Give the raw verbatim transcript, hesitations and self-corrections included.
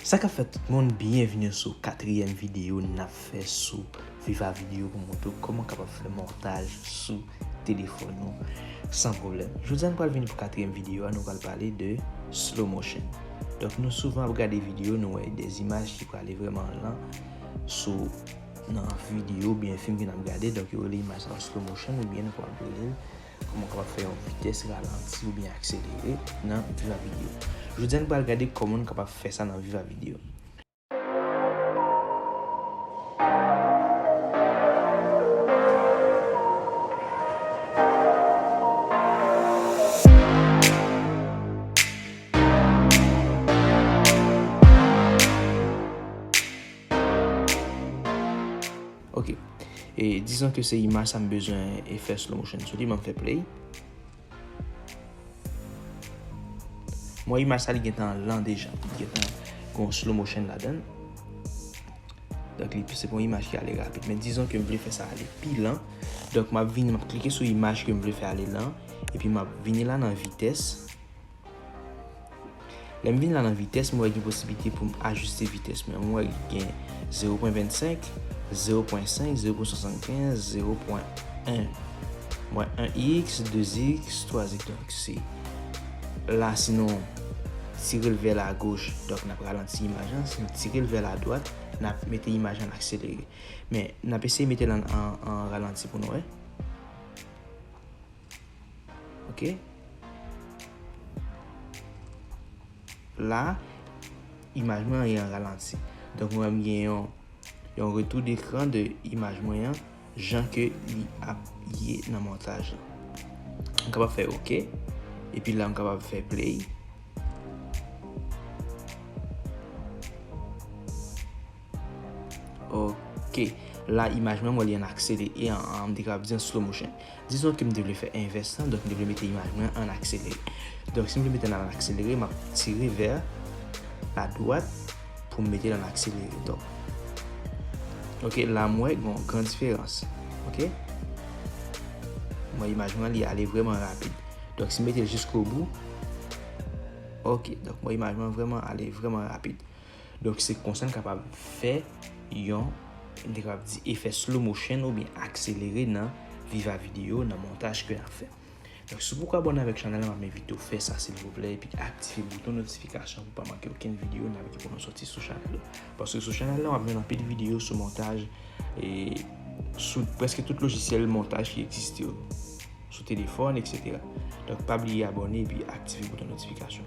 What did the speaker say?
Sa k ap fèt tout moun, byenvini sou katriyèm videyo n ap fè sou Viva Video pou montre w kòman w kapab fè montaj sou telefòn ou san pwoblèm. Jodi a nou pral vini pou katriyèm videyo a, nou pral pale de slow motion. Donk nou souvan ap gade videyo, nou wè de imaj ki prale vrèman lan sou nan videyo oubyen fim ke n ap gade, donk yo rele imaj sa slow motion oubyen nou kapab rele l kòman w kapab fè yon vitès ralanti oubyen akselere nan Viva Video. Jodi a nou pral gade kòman nou kapab fè sa nan Viva Video. Ok. E dizon ke se imaj sa m bezwen e fè slow motion sou li, m ap fè play. Mwen imaj sa li gentan lan deja, li gentan gon slow motion ladan l. Donk li se pa yon imaj ki ale rapid, men dizon ke m vle fè sa ale pi lan. Donk m ap vini, m ap klike sou imaj ke m vle fè ale lan, epi m ap vini la nan vitès. Lè m vin la nan vitès, mwen wè gen posiblite pou m ajiste vitès mwen. Mwen wè gen zewo pwen vennsenk, zewo pwen senk, zewo pwen swasannkenz, zewo pwen en. Mwen en x, de x, twa x. Donk se la, sinon tire l vè lagoch, donk n ap ralanti imaj lan. Si n tire l vè ladwat, n ap mete imaj lan akselere. Men n ap eseye mete l an, an, an ralanti pou nou wè. Ok. La, imaj mwen an ye an ralanti. Donk mwen menm gen yon, yon retour d'écran de imaj mwen an, jan ke li ap ye nan montaj la. M kapab fè ok. Epi la m kapab fè play. Ok. La imaj mwen, mwen li an akselere, e an, an, m te kapab di an slow motion. Dizon ke m te vle fè envès lan, donk m te vle mete imaj mwen an akselere. Donk si m vle mete l an akselere, m ap tire vè ladwat pou m mete l an akselere. Donk, ok, la m wè gon gran diferans. Ok? Mwen imaj mwen li ale vrèman rapid. Donk si m mete l jiskobou, ok, donk mwen imaj mwen vrèman ale vrèman rapid. Donk se konsa n kapab fè yon, n te kapab di efè slow motion oubyen akselere nan Viva Video, nan montaj ke n ap fè. Donk si w poko abòne avèk chanèl la, m ap envite w fè sa silvouplè, epi aktive bouton notifikasyon pou pa manke okenn videyo n ap gen pou nou sòti sou chanèl la. Paske sou chanèl la, w ap jwenn anpil videyo sou montaj, e sou prèske tout lojisyèl montaj ki egziste yo, sou telefòn, etsetera. Donk pa bliye abòne epi aktive bouton notifikasyon.